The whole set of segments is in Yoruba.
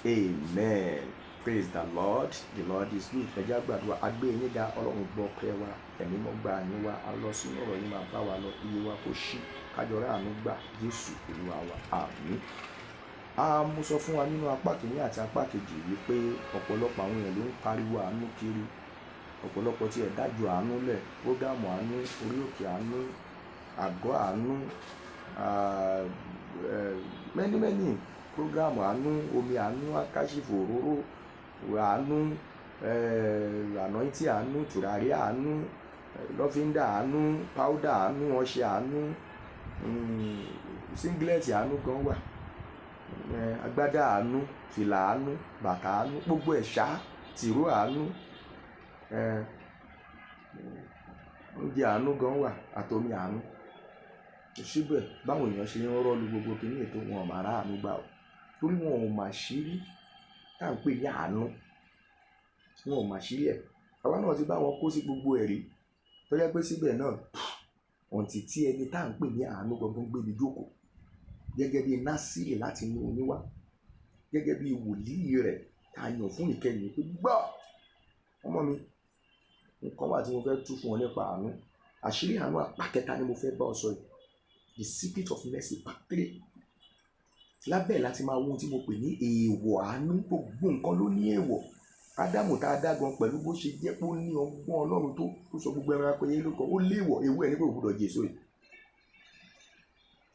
Amen. Praise the Lord. The Lord is good. Ẹ jẹ́ á gbàdúrà. A gbé yín ga. Ọlọ́run, gbọ́ ọpẹ́ wa. Ẹ̀mí mọ́, gba yín wá. A lọ sínú ọ̀rọ̀ yín, máa bá wa lọ. Iye wa kó ṣí. Kájọ ráàánú gbà. Jésù Olúwa wa. Àmín. A mo sọ fún wa nínú apá kìíní àti apá kejì wípé ọ̀pọ̀lọpọ̀ àwọn èèyàn ló ń pariwo àánú kiri. Ọ̀pọ̀lọpọ̀ tí ẹ̀ dájú àánú lẹ̀, program àánú, orí òkè àánú, àgọ́ àánú, many many program àánú, omi àánú, akáṣífò òróró àánú, anointing àánú, tùràrí àánú, lọ́fíńdà àánú, powder àánú, ọṣẹ àánú, singlet àánú gan wà, agbádá àánú, fìlà àánú, bàtà àánú, gbogbo ẹ̀ ṣá, tìró àánú, oúnjẹ àánú gan wà, àtomi àánú. Síbẹ̀, báwọn èèyàn ṣe ń rọ́lu gbogbo kíní ètò wọn, ò máa ráàánú gbà o, torí wọn ò mà ṣírí tá à ń pè ní àánú. Wọn ò mà ṣírí ẹ̀. Àwa náà ti bá wọn kó sí gbogbo ẹ̀rí tó jẹ́ pé síbẹ̀ náà, ọ̀ǹtí tí ẹni tá à ń pè ní àánú gangan gbé mi jókòó gẹ́gẹ́ bí Násírì láti inú omi wá, gẹ́gẹ́ bí wòlíì rẹ̀ tá a yàn fún ìkẹyìn, pé gbọ́, ọmọ mi, nǹkan wà tí mo fẹ́ tú fún ọ nípa àánú. Àṣírí àánú apá kẹta ni mo fẹ́ bá ọ sọ yìí, The Secret of Mercy part 3. Lábẹ́ láti máa wo ohun tí mo pè ní èèwọ̀ àánú. Gbogbo nǹkan ló ní èèwọ̀. Ádámù tá a dá gan, pẹ̀lú bó ṣe jẹ́ pé ó ní ọgbọ́n Ọlọ́run tó sọ gbogbo ẹranko yẹn lórúkọ, ó léèwọ̀. Ewu ẹ̀ ní pé kò gbọdọ̀ jẹ èso yìí.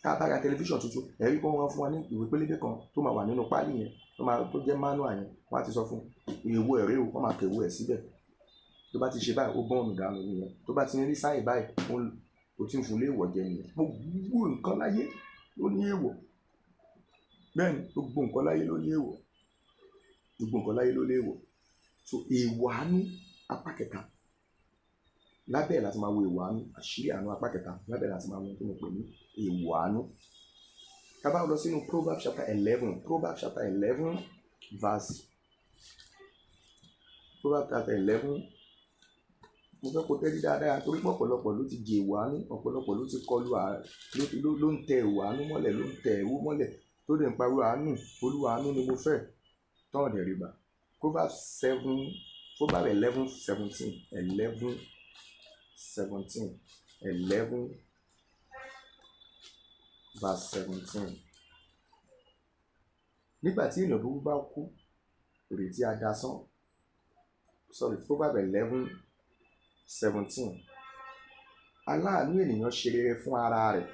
Tá a bá ra tẹlifíṣàn tuntun, ẹ̀rí kan wọ́n fún wa ní ìwé pélébé kan tó máa wà nínú páálí yẹn, tó jẹ́ manual yẹn. Wọ́n á ti sọ fún èèwọ̀ ẹ̀rí o, wọ́n máa kẹ̀wé ẹ̀ síbẹ̀. Tó bá ti ṣe báyìí, ó bọ́ọ̀nù dànù nìyẹn. Tó bá ti ń rí sáì báyìí, ó ti ń fún léèwọ̀ jẹ nìyẹn. Gbogbo nǹkan láyé ló ní èèwọ̀. Bẹ́ẹ̀ni, gbogbo nǹkan láyé ló ní èèwọ̀. Gbogbo nǹkan láyé ló léèwọ̀. So èèwọ̀ àánú apá kẹta, lábẹ́ ẹ̀ láti máa wo èèwọ̀ àánú. Àṣírí àánú apá kẹta, lábẹ́ ẹ̀ láti máa wo ohun tí mo pè ní èèwọ̀ àánú. Tá bá lọ sínú Proverbs chapter 11, Proverbs chapter 11 verse, Proverbs chapter 11, mo fẹ́ kó tẹ́tí dáadáa, torí pé ọ̀pọ̀lọpọ̀ ló ti jẹ èèwọ̀ àánú, ọ̀pọ̀lọpọ̀ ló ti kọlu à ló ti ló ń tẹ èèwọ̀ àánú mọ́lẹ̀, ló ń tẹ ẹ̀wú mọ́lẹ̀, tó dẹ̀ ń pariwo àánú, Olúwa, àánú ni mo fẹ́, tán ọ̀dẹ̀ rí gbà. Proverbs 7, Proverbs 11:17, 11:17, 11 verse 17. Nígbà tí ènìyàn búburú bá kú, ìrètí á dasán. Sorry, Proverbs 11:17. Aláàánú ènìyàn ṣe rere fún ara rẹ̀,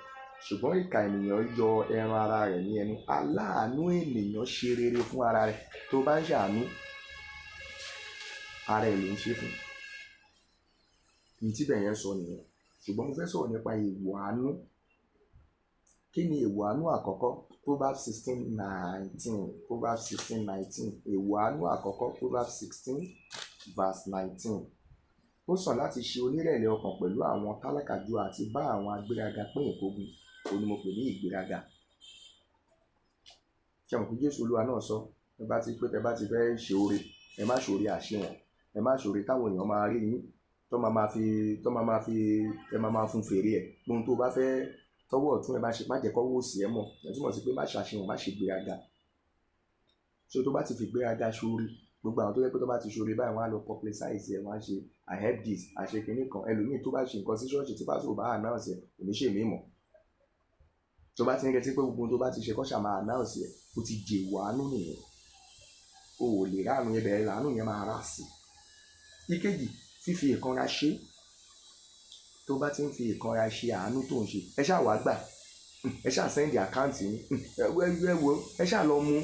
ṣùgbọ́n ìkà ènìyàn yọ ẹran ara rẹ̀ ní ẹnu. Aláàánú ènìyàn ṣe rere fún ara rẹ̀. Tó bá ń ṣàánú, ara ẹ̀ ló ń ṣe fún. Ní tí bẹ̀ yẹn sọ nìyẹn. Ṣùgbọ́n mo fẹ́ sọ̀rọ̀ nípa èèwọ̀ àánú. Kí ni èèwọ̀ àánú àkọ́kọ́? Proverbs 16:19, Proverbs 16:19. Èèwọ̀ àánú àkọ́kọ́, Proverbs 16 verse 19. Ó sàn láti ṣe onírẹ̀lẹ̀ ọkàn pẹ̀lú àwọn tálákà ju àti bá àwọn agbéraga pín ìkógun. Òun ni mo pè ní ìgbéraga. Ṣé ẹ mọ̀ pé Jésù Olúwa náà sọ, ẹ bá ti pé tẹ bá ti fẹ́ ṣe oore, ẹ má ṣe oore àṣehàn, ẹ má ṣe oore táwọn èèyàn máa rí yín, tó máa fi, ẹ máa máa fún fèrè ẹ̀. Ohun tó bá fẹ́ tọwọ́ ọ̀tún ẹ bá ṣe, má jẹ́ kọ́wọ́ òsì ẹ mọ̀. Ẹ túmọ̀ sí pé má ṣàṣehàn, má ṣe ìgbéraga. So tó bá ti fi ìgbéraga ṣe oore, gbogbo àwọn tó jẹ́ pé tó bá ti ṣe oore báyìí, wọ́n á lọ publicize ẹ̀, wọ́n á ṣe "I help this", àṣe kìíní kan. Ẹlòmíì tó bá ṣe nǹkan sí ṣọ́ọ̀ṣì, tí pásítọ̀ bá announce ẹ̀, kò ní ṣe mí mọ̀. Tó bá ti ń retí pé gbogbo ohun tó bá ti ṣe kó ṣà máa announce ẹ̀, ó ti jèwọ̀ àánú nìyẹn. O ò lè ráàánú yẹn bẹ̀rẹ̀, làánú yẹn máa rà sí. Ìkejì, fífi ìkanra ṣe. Tó bá ti ń fi ìkanra ṣe àánú tó ń ṣe, ẹ ṣáà wá gbà, ẹ ṣáà send account yín, ẹ wo, ẹ ṣáà lọ mú,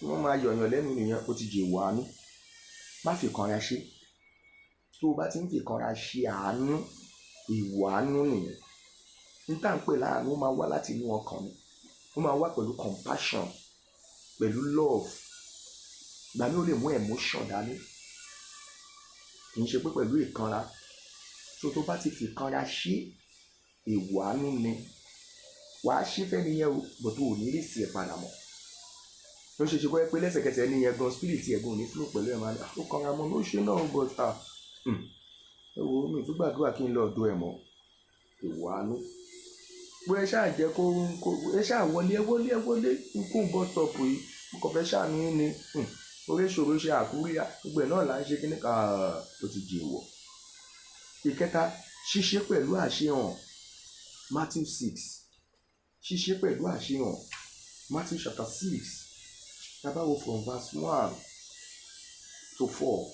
wọ́n máa yọ̀yàn lẹ́nu nìyẹn, ó ti jèwọ̀ àánú. Má fi ìkanra ṣe. Tó o bá ti ń fi ìkanra ṣe àánú, èèwọ̀ àánú nìyẹn. N tá ń pè láàánú, ó máa wá láti inú ọkàn ni. Ó máa wá pẹ̀lú compassion, pẹ̀lú love. Ìgbà míì ó lè mú emotion dání. Kì í ṣe pé pẹ̀lú ìkanra. So tó bá ti fi ìkanra ṣe, èèwọ̀ àánú ni. Wàá ṣe fẹ́ni yẹn o, but o ò ní rí sí ẹ̀ padà mọ́. Ó ṣe é ṣe kó jẹ́ pé lẹ́sẹ̀kẹsẹ̀ ẹni yẹn gan, spirit ẹ̀ gan ò ní flow pẹ̀lú ẹ̀, máa ní, ó kanra mọ́, ó ṣe náà, but ah, ẹ wo, mi ò tún gbàdúrà kí n lọ ọ̀dọ̀ ẹ̀ mọ́. Èèwọ̀ àánú. Pé ẹ ṣáà jẹ́ kó ẹ ṣáà wọlé, ẹ wọlé, ẹ wọlé, n kó bus stop yìí. Mo kàn fẹ́ ṣàánú yín ni. Orí ṣòro ṣe àkúríyá, gbogbo ẹ̀ náà là ń ṣe kíní kan, ó ti di èèwọ̀. Ìkẹta, ṣíṣe pẹ̀lú àṣehàn. Matthew 6. Ṣíṣe pẹ̀lú àṣehàn. Matthew chapter 6. Tá bá wo from verse 1 to 4.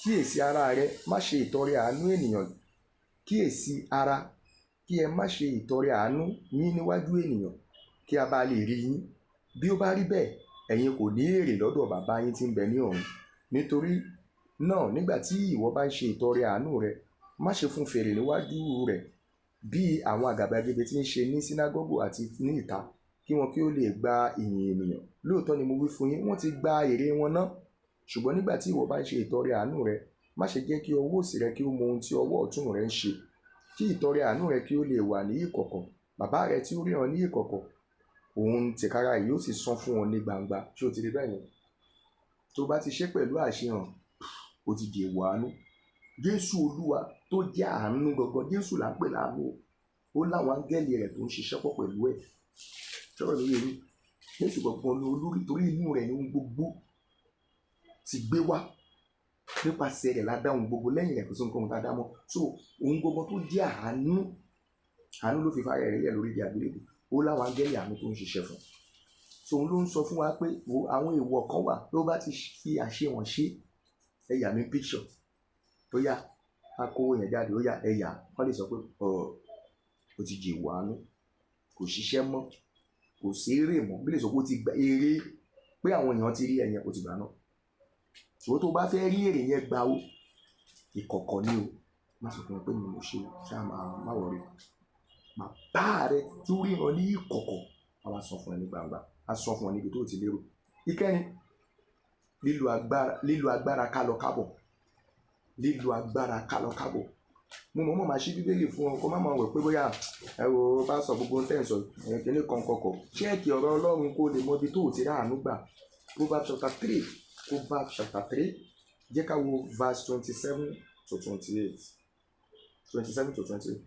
Kíyèsí ara rẹ, má ṣe ìtọrẹ àánú ènìyàn. Kíyèsí ara, kí ẹ má ṣe ìtọrẹ àánú yín níwájú ènìyàn, kí a bá lè rí yín. Bí ó bá rí bẹ́ẹ̀, ẹ̀yin kò ní èrè lọ́dọ̀ bàbá yín tí ń bẹ ní ọ̀run. Nítorí náà, nígbà tí ìwọ bá ń ṣe ìtọrẹ àánú rẹ, má ṣe fún fèrè níwájú rẹ̀ bí àwọn àgàbàgebè tí ń ṣe ní sínágọ́gù àti ní ìta, kí wọn kí ó lè gba ìyìn ènìyàn. Lóòótọ́ ni mo wí fún yín, wọ́n ti gba èrè wọn ná. Ṣùgbọ́n nígbà tí ìwọ bá ń ṣe ìtọrẹ àánú rẹ, má ṣe jẹ́ kí ọwọ́ òsì rẹ kí ó mọ ohun tí ọwọ́ ọ̀tún rẹ ń ṣe, kí ìtọrẹ àánú rẹ kí ó lè wà ní ìkọ̀kọ̀. Bàbá rẹ tí ó ríran ní ìkọ̀kọ̀, òun tìkára rẹ̀ yóò sì san fún ọ ní gbangba. Ṣé o ti rí bẹ́ẹ̀ yẹn? Tó bá ti ṣe pẹ̀lú àṣehàn, ó ti di èèwọ̀ àánú. Jésù Olúwa tó jẹ́ àánú gangan, Jésù là ń pè láàánú o. Ó láwọn áńgẹ́lì rẹ̀ tó ń ṣiṣẹ́ pọ̀ pẹ̀lú ẹ̀. Ṣọ́rọ̀ mi yé yín? Jésù gangan ni olórí, torí inú rẹ̀ ni ohun gbogbo ti gbé wá. Nípasẹ̀ rẹ̀ la dá ohun gbogbo, lẹ́yìn rẹ̀ kò sí ohunkóhun tá a dá mọ́. So ohun gbogbo tó jẹ́ àánú, àánú ló fi fara rẹ̀ lélẹ̀ lórí igi àgbélébùú. Ó láwọn áńgẹ́lì àánú tó ń ṣiṣẹ́ fún. So òun ló ń sọ fún wa pé wo, àwọn èèwọ̀ kan wà tó bá ti fi àṣehàn ṣe, ẹ yà mí picture. Ó yá, a kó owó yẹn jáde, ó yá, ẹ yà. Wọ́n lè sọ pé ọ̀, ó ti di èèwọ̀ àánú, kò ṣiṣẹ́ mọ́, kò sí èrè mọ́. Bí lè sọ pé ó ti gba èrè pé àwọn èèyàn ti rí ẹ̀yẹn, ó ti gbà náà. Ṣùgbọ́n tó bá fẹ́ rí èrè yẹn gbà ó, ìkọ̀kọ̀ ni o. Má sọ fún wọn pé mi mo ṣe o, ṣá máa má worry. Bàbá rẹ tó ríran ní ìkọ̀kọ̀, a wá sọ fún ẹ ní gbangba, a sọ fún ọ níbi tó ti lérò. Ìkẹrin, lílo agbára kálọ kábọ̀. Lílo agbára kálọ kábọ̀. Mo mọ̀ọ́mọ̀ máa ṣí Bíbélì fún ọ, kó má máa wẹ̀ pé bóyá ẹ wo bá sọ gbogbo ohun tẹ́ ẹ̀ ń sọ, ẹ̀ kíní kan kọ̀kọ̀. Check ọ̀rọ̀ Ọlọ́run kó lè mọ ibi tó ti rí àánú gbà. Proverbs chapter 3, Proverbs chapter 3, jẹ́ ká wo verse 27 to 28. 27 to 28.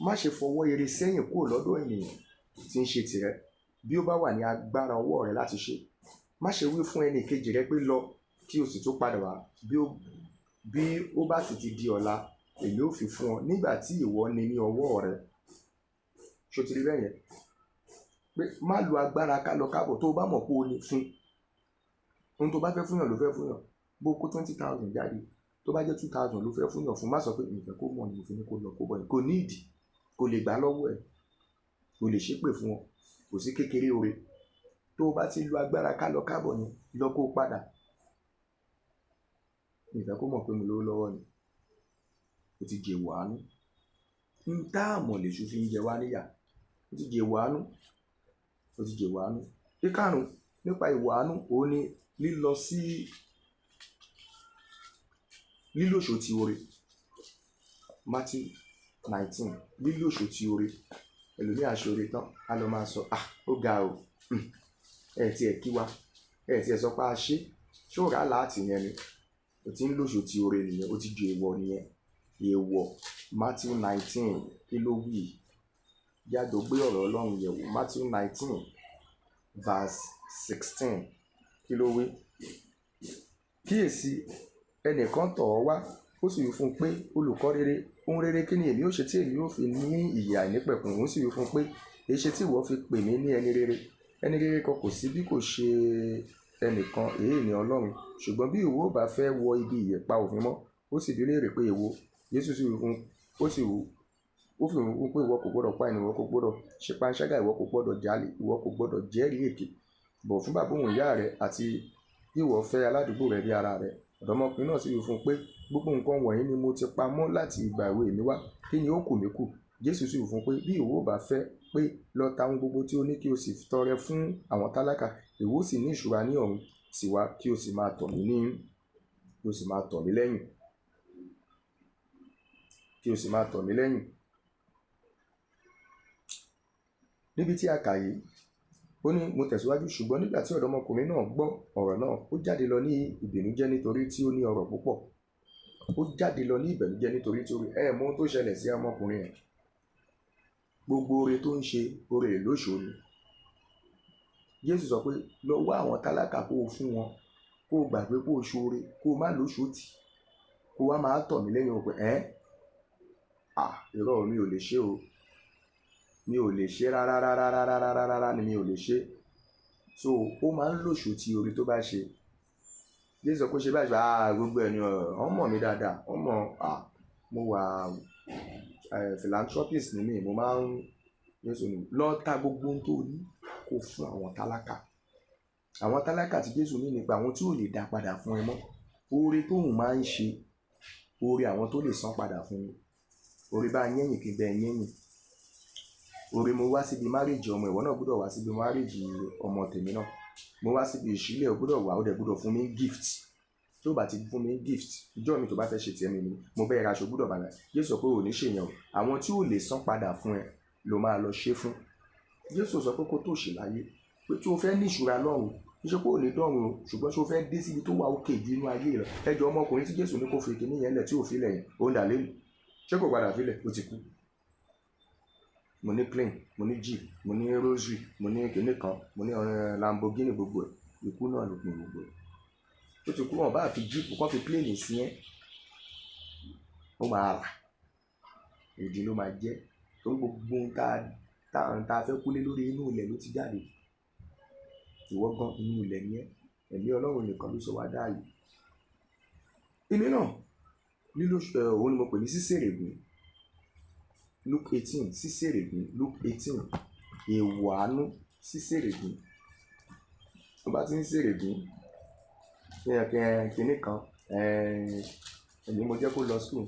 Má ṣe fọwọ́ ire sẹ́yìn kúrò lọ́dọ̀ ènìyàn tí ń ṣe tìrẹ, bí ó bá wà ní agbára ọwọ́ rẹ láti ṣe. Má ṣe wí fún ẹni kejì rẹ pé lọ, kí o sì tún padà wá, bí ó bá sì ti di ọ̀la, èmi ó fi fún ọ nígbà tí ìwọ ní ní ọwọ́ rẹ. Ṣé o ti rí bẹ́ẹ̀ yẹn? Pé má lo agbára kálọ kábọ̀ tó o bá mọ̀ pé o ní fún. Ohun tó bá fẹ́ fún yàn ló fẹ́ fún yàn. Bó kó 20,000 jáde, tó bá jẹ́ 2,000 ló fẹ́ fún yàn fún, má sọ pé mi ò fẹ́ kó mọ̀ ni mo fi ní kó lọ kó bọ̀ yẹn. Kò ní ìdí, kò lè gbà lọ́wọ́ ẹ̀, kò lè ṣépè fún ọ, kò sí kékeré oore. Tó o bá ti lo agbára kálọ kábọ̀ yẹn, lọ kó padà. Mi ò fẹ́ kó mọ̀ pé mo lówó lọ́wọ́ ni. Ó ti di èèwọ̀ àánú. N tá a mọ̀ lèṣù fi ń jẹ wá níyà. Ó ti di èèwọ̀ àánú. Ó ti di èèwọ̀ àánú. Ìkarùn-ún nípa ìwọ̀ àánú, òun ni lílọ sí lílòṣò ti oore. Matthew 19. Lílòṣò ti oore. Ẹlòmíì á ṣe oore tán, á lọ máa sọ, "Ah, ó ga o. Ẹ tí ẹ kí wa, ẹ tí ẹ sọ pé a ṣe, ṣé ó rà láti yẹn ni?" O ti ń lòṣò ti oore nìyẹn, ó ti di èèwọ̀ nìyẹn. Èèwọ̀. Matthew 19, kí ló wí? Jẹ́ á jọ gbé ọ̀rọ̀ Ọlọ́run yẹ̀ wò. Matthew 19 verse 16, kí ló wí? Kíyèsi, ẹnìkan tọ̀ ọ́ wá, ó sì wí fún un pé, "Olùkọ́ rere, ohun rere kí ni èmi ó ṣe tí èmi ó fi ní ìyè àìnípẹ̀kun?" Òun sì wí fún un pé, "Èéṣe tí ìwọ fi pè mí ní ẹni rere? Ẹni rere kan kò sí bí kò ṣe ẹnìkan, èyí ni Ọlọ́run. Ṣùgbọ́n bí ìwọ bá fẹ́ wọ ibi ìyè, pa òfin mọ́." Ó sì bi í léèrè pé, "Èwo?" Jésù sì wí fún un, ó sì wí, ó fi fún un pé, "Ìwọ kò gbọdọ̀ pa ènìyàn, ìwọ kò gbọdọ̀ ṣe panṣágà, ìwọ kò gbọdọ̀ jalè, ìwọ kò gbọdọ̀ jẹ́rìí èké. Bọ̀wọ̀ fún bàbá òun ìyá rẹ, àti kí ìwọ fẹ́ aládùúgbò rẹ bí ara rẹ." Ọ̀dọ́mọkùnrin náà sì wí fún un pé, "Gbogbo nǹkan wọ̀nyí ni mo ti pa mọ́ láti ìgbà èwe mi wá. Kí ni ó kù mí kù?" Jésù sì wí fún un pé, "Bí ìwọ bá fẹ́ pé, lọ ta ohun gbogbo tí o ní kí o sì tọrẹ fún àwọn tálákà, ìwọ ó sì ní ìṣúra ní ọ̀run, sì wá kí o sì máa tọ̀ mí ní, kí o sì máa tọ̀ mí lẹ́yìn. Kí o sì máa tọ̀ mí lẹ́yìn." Níbi tí a kà yìí, ó ní mo tẹ̀síwájú, ṣùgbọ́n nígbà tí ọ̀dọ́mọkùnrin náà gbọ́ ọ̀rọ̀ náà, ó jáde lọ ní ìbìnújẹ́ nítorí tí ó ní ọrọ̀ púpọ̀. Ó jáde lọ ní ìbìnújẹ́ nítorí tí ó rí. Ẹ mọ ohun tó ṣẹlẹ̀ sí ọmọkùnrin yẹn. Gbogbo oore tó ń ṣe, oore ìlóṣòó ni. Jésù sọ pé lọ wá àwọn tálákà kó o fún wọn, kó o gbàgbé kó o ṣoore, kó o má lóṣòtì, kó o wá máa tọ̀ mí lẹ́yìn. O pé ẹ́ à, irọ́, mi ò lè ṣe o, mi ò lè ṣe rárá rárá rárá rárá rárá ni, mi ò lè ṣe. So ó máa ń lòṣòtì oore tó bá ṣe. Jésù sọ pé ṣe báyìí, ah, gbogbo ẹ̀ ni wọ́n mọ̀ mí dáadáa, wọ́n mọ̀. Ah, mo wà philanthropist ni mí, mo máa ń. Jésù ní lọ ta gbogbo ohun tó ní, kó fún àwọn tálákà. Àwọn tálákà tí Jésù ní nípa àwọn tí ò lè dá padà fún ẹ mọ́. Oore tóun máa ń ṣe, oore àwọn tó lè san padà fún mi. Oore bá yẹ́yìn kí n bẹ yẹ́yìn. Oore mo wá síbi marriage ọmọ, ìwọ náà gbọ́dọ̀ wá síbi marriage ọmọ tèmi náà. Mo wá síbi ìṣílẹ̀, o gbọ́dọ̀ wá, ó dẹ̀ gbọ́dọ̀ fún mi gift. Tó bá ti fún mi gift, ìjọ́ mi tó bá fẹ́ ṣe tiẹ̀ mi ni mo bẹ́ẹ̀ ra aṣọ, gbọ́dọ̀ bàlẹ̀. Jésù sọ pé ò ní ṣe yẹn o. Àwọn tí ò lè san padà fún ẹ ló máa lọ ṣe fún. Jésù sọ pé kó tó ṣe láyé, pé tí o fẹ́ ní ìṣúra lọ́run, kì í ṣe pé ò ní dọ́run o, ṣùgbọ́n tí o fẹ́ dé síbi tó wà òkè ju inú ayé rẹ. Ẹjọ́, ọmọkùnrin tí Jésù ní kó fi kíní yẹn lẹ̀ tí ò fi lẹ̀ yẹn, ó ń dà lẹ́nu. Ṣé kò padà filẹ̀? Ó ti kú. Mo ní plane, mo ní jeep, mo ní rosary, mo ní kinní kan, mo ní Lamborghini, gbogbo ẹ̀, ikú náà ló pin gbogbo ẹ̀. Ó ti kú. Wọn bá fi jeep kọ́, fi plane sí ẹ́, ó máa rà, ìdí ló máa jẹ́ tó ń gbogbo ohun tá a fẹ́ kúlé lórí, inú ilẹ̀ ló ti jáde. Ìwọ gan, inú ilẹ̀ ni ẹ́. Ẹ̀mí Ọlọ́run nìkan ló sọ wá dáàyè. Èmi náà lílo òun ni mo pè ní sísèrègùn. Luke 18, sísèrègùn. Luke 18, èèwọ̀ àánú, sísèrègùn. Tó bá ti ń sèrègùn kinní kan, èmi mo jẹ́ kó lọ school,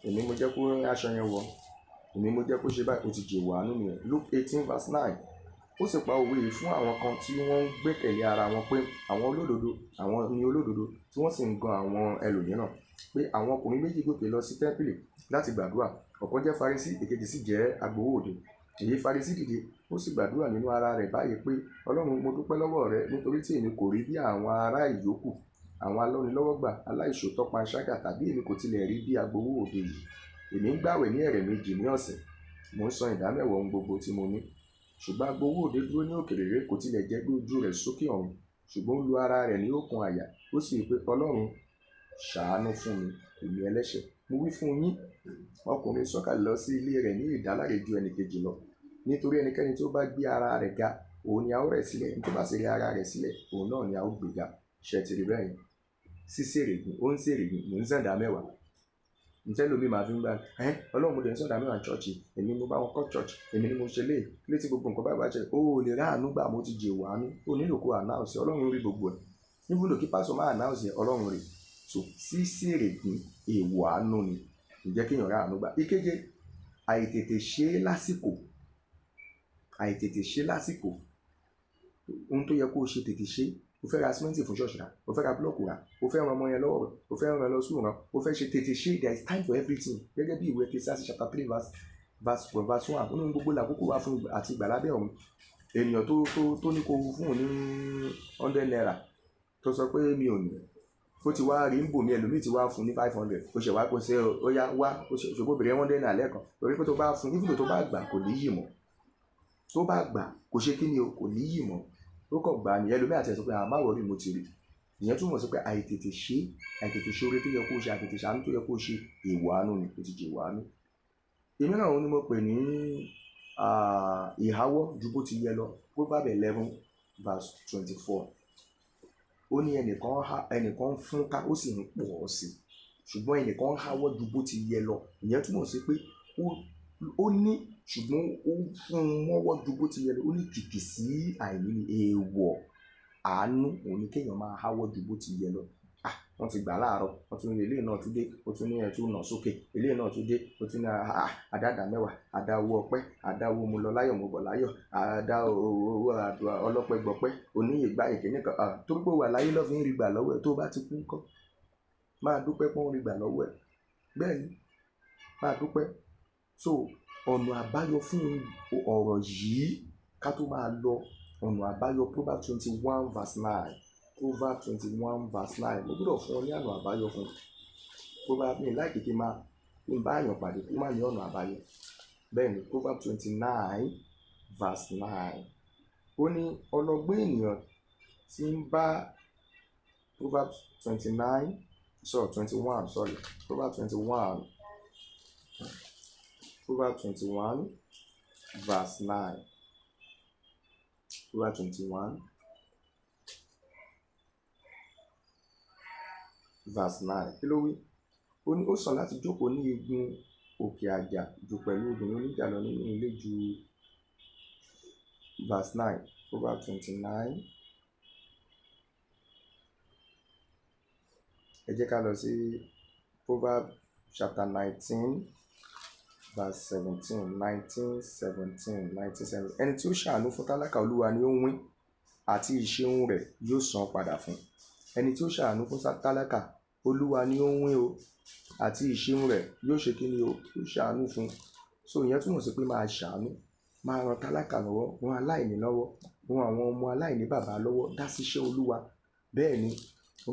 èmi mo jẹ́ kó aṣọ yẹn wọ̀, èmi mo jẹ́ kó ṣe báyìí, ó ti jèèwọ̀ àánú nìyẹn. Luke 18 verse 9. Ó sì pa òwe yìí fún àwọn kan tí wọ́n ń gbẹ́kẹ̀lé ara wọn pé àwọn olódodo, àwọn ni olódodo, tí wọ́n sì ń gan àwọn ẹlòmíràn, pé àwọn ọkùnrin méjì gòkè lọ sí tẹ́ḿpìlì láti gbàdúrà. Ọ̀kan jẹ́ Farisí, èkejì sì jẹ́ agbowó òde. Èyí Farisí dìde, ó sì gbàdúrà nínú ara rẹ̀ báyìí pé, Ọlọ́run, mo dúpẹ́ lọ́wọ́ rẹ nítorí tí èmi kò rí bí àwọn ará ìyókù, àwọn alọ́nilọ́wọ́gbà, aláìṣòótọ́, panṣágà, tàbí èmi kò tilẹ̀ rí bí agbowó òde yìí. Èmi ń gbààwẹ̀ ní ẹ̀ẹ̀mejì ní ọ̀sẹ̀, mò ń san ìdámẹ́wàá ohun gbogbo tí mo ní. Ṣùgbọ́n agbowó òde dúró ní òkèèrè réré, kò tilẹ̀ jẹ́ gbé ojú rẹ̀ sókè ọ̀run, ṣùgbọ́n ó lu ara rẹ̀ ní òkun àyà, ó sì wí pé, Ọlọ́run, ṣàánú fún mi, èmi ẹlẹ́ṣẹ̀. Mo wí fún yín, ọkùnrin sọ̀kalẹ̀ lọ sí ilé rẹ̀ ní ìdáláre ju ẹni kejì lọ. Nítorí ẹnikẹ́ni tí ó bá gbé ara rẹ̀ ga, òun ni a ó rẹ̀ sílẹ̀. Ẹni tó bá sì rẹ ara rẹ̀ sílẹ̀, òun náà ni a ó gbé ga. Ṣé ẹ ti rí bẹ́ẹ̀ yẹn? Sísèrègùn, ó ń sèrègùn, mò ń san ìdámẹ́wàá. Ǹjẹ́ lómi máa fi ń gbà ẹ́, Ọlọ́run, mo dẹ̀ ń san ìdámẹ́wàá church, èmi mo bá wọn kọ́ church, èmi ni mo ṣe léè, létí gbogbo nǹkan báyìí bá ṣe, o ò lè rí àánú gbà, mo ti jèèwọ̀ àánú. O nílò kó announce, Ọlọ́run rí gbogbo ẹ̀. Even though kí pastor máa announce ẹ̀, Ọlọ́run rí. So sísèrègùn, èèwọ̀ àánú ni. Ǹjẹ́ kí èèyàn rí àánú gbà. Ìkeje, àìtètè ṣe é lásìkò. Àìtètè ṣe lásìkò. Ohun tó yẹ kó ṣe, tètè ṣe. O fẹ́ ra símẹ́ǹtì fún ṣọ́ọ̀ṣì rà, o fẹ́ ra búlọ̀kù rà, o fẹ́ ran ọmọ yẹn lọ́wọ́, o fẹ́ ràn lọ school ràn, o fẹ́ ṣe, tètè ṣe. There is time for everything. Gẹ́gẹ́ bí ìwé Ecclesiastes chapter 3 verse 1, ó ní ohun gbogbo làkókò wà fún àti ìgbà lábẹ́ ọ̀run. Ènìyàn tó ní kó fún òun ní ₦100, tó sọ pé mi ò ní, ó ti wá rí ń bò mí, ẹlòmíì ti wá fún ní 500, ó ṣe wá kó ṣe ó yá wá, ó ṣe ṣògbó bèrè ₦100 lẹ́ẹ̀kan, torí pé tó bá fún, even tó bá gbà, kò ní yì mọ́. Tó bá gbà, kò ṣe kí ni o, kò ní yì mọ́. Ó kàn gbà ní ẹlòmíì àti ẹ̀ sọ pé àmọ́ worry, mo ti rí. Ìyẹn túmọ̀ sí pé àìtètè ṣe, àìtètè ṣe oore tó yẹ kó ṣe, àìtètè ṣàánú tó yẹ kó ṣe, èèwọ̀ àánú ni, ó ti jẹ èèwọ̀ àánú. Èmi náà ni mo pè ní ìháwọ́ ju bó ti yẹ lọ. Proverb 11 verse 24. Ó ní ẹnìkan há, ẹnìkan ń fún ká, ó sì ń pọ̀ ọ́ sí. Ṣùgbọ́n ẹnìkan ń háwọ́ ju bó ti yẹ lọ. Ìyẹn túmọ̀ sí pé ó ní, ṣùgbọ́n ó fún un mọ́wọ́ ju bó ti yẹ lọ. Ó ní kìkì sí àìní ni èèwọ̀ àánú. Òun ni kí èèyàn máa háwọ́ ju bó ti yẹ lọ. Ah, wọ́n ti gbà láàárọ̀, wọ́n tún ní eléyìí náà tún dé, ó tún ní ẹ tún nà sókè, eléyìí náà tún dé, ó tún ní àdá ìdámẹ́wàá, àdá owó ọpẹ́, àdá owó mo lọ láyọ̀ mo bọ̀ láyọ̀, àdá owó àdúrà ọlọ́pẹ́ gbọpẹ́, oníyè gbá ìkíní kan. Ah, torí pé ó wà láyé lọ́ fi ń rí gbà lọ́wọ́ ẹ̀. Tó bá ti kú ńkọ́? Máa dúpẹ́ pé wọ́n rí gbà lọ́wọ́ ẹ̀. Bẹ́ẹ̀ ni, máa dúpẹ́. So ọ̀nà àbáyọ fún ọ̀rọ̀ yìí ká tó máa lọ, ọ̀nà àbáyọ, Proverb 21 verse 9. Proverb 21 verse 9. Mo gbọ́dọ̀ fún ọ ní ọ̀nà àbáyọ fún Proverb mi láì kékeré máa kí n bá èèyàn pàdé kó má ní ọ̀nà àbáyọ. Bẹ́ẹ̀ ni, Proverb 29 verse 9. Ó ní ọlọ́gbọ́n ènìyàn tí ń bá. Proverbs 29, sorry, 21, sorry, Proverbs 21, Proverbs 21 verse 9, Proverbs 21 verse 9. Kí ló wí? Ó ní ó sàn láti jókòó ní igun òkè àjà jù pẹ̀lú obìnrin oníjà lọ nínú ilé ju. Verse 9, Proverbs 29. Ẹ jẹ́ ká lọ sí Proverbs chapter 19 verse 17, 19 17, 19 17. Ẹni tí ó ṣàánú fún tálákà, Olúwa ni ó ń wín, àti ìṣeun rẹ̀ yóò san padà fún. Ẹni tí ó ṣàánú fún tálákà, Olúwa ni ó ń wín o, àti ìṣeun rẹ̀ yóò ṣe kí ni o? Yóò ṣàánú fún. So ìyẹn túmọ̀ sí pé máa ṣàánú, máa ran tálákà lọ́wọ́, ran aláìní lọ́wọ́, ran àwọn ọmọ aláìní bàbá lọ́wọ́, dá síṣẹ́ Olúwa. Bẹ́ẹ̀ ni,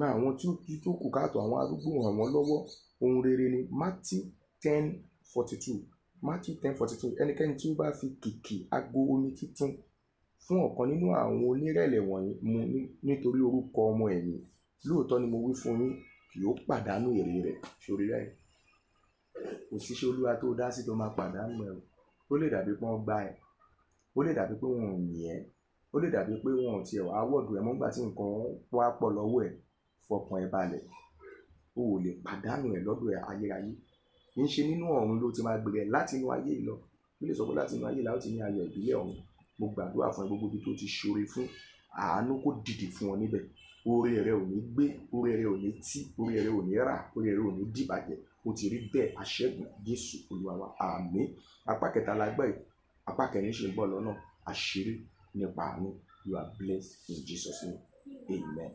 ran àwọn tí ó tó kù káàtó, àwọn arúgbó, ràn wọ́n lọ́wọ́. Ohun rere ni. Matthew 10:42, Matthew 10:42. Ẹnikẹ́ni tí ó bá fi kìkì ago omi tuntun fún ọ̀kan nínú àwọn onírẹ̀lẹ̀ wọ̀nyí mu nítorí orúkọ ọmọ ẹ̀yìn, lóòótọ́ ni mo wí fún yín, kì yóò pàdánù èrè rẹ̀. Sórí rẹ̀, kò sí iṣẹ́ Olúwa tó dá sí tó máa pàdánù ẹ̀ o. Ó lè dàbí pé wọ́n gbá ẹ, ó lè dàbí pé wọn ò yìn ẹ́, ó lè dàbí pé wọn ò tiẹ̀ wá wọ̀dù ẹ mọ́ nígbà tí nǹkan wá pọ̀ lọ́wọ́ ẹ̀. Fọkàn ẹ balẹ̀, o ò lè pàdánù ẹ̀ lọ́dọ̀ ẹ̀ ayérayé. Kì í ṣe nínú ọ̀run ló ti máa gbèrè ẹ̀, láti inú ayé yìí lọ. Ó lè sọ pé láti inú ayé la ó ti ní ayọ̀ ìbílẹ̀ ọ̀run. Mo gbàdúrà fún ẹ, gbogbo ibi tó ti ṣoore fún, àánú kó dìde fún ọ níbẹ̀. Oore rẹ ò ní gbé, oore rẹ ò ní tí, oore rẹ ò ní rà, oore rẹ ò ní dìbàjẹ́. Ó ti rí bẹ́ẹ̀, àṣẹ́gun, Jésù Olúwa wa, àmín. Apá kẹta la gbọ́ yìí, apá kẹrin ṣì ń bọ̀ lọ́nà. Àṣírí nípa àánú. You are blessed in Jesus' name, amen.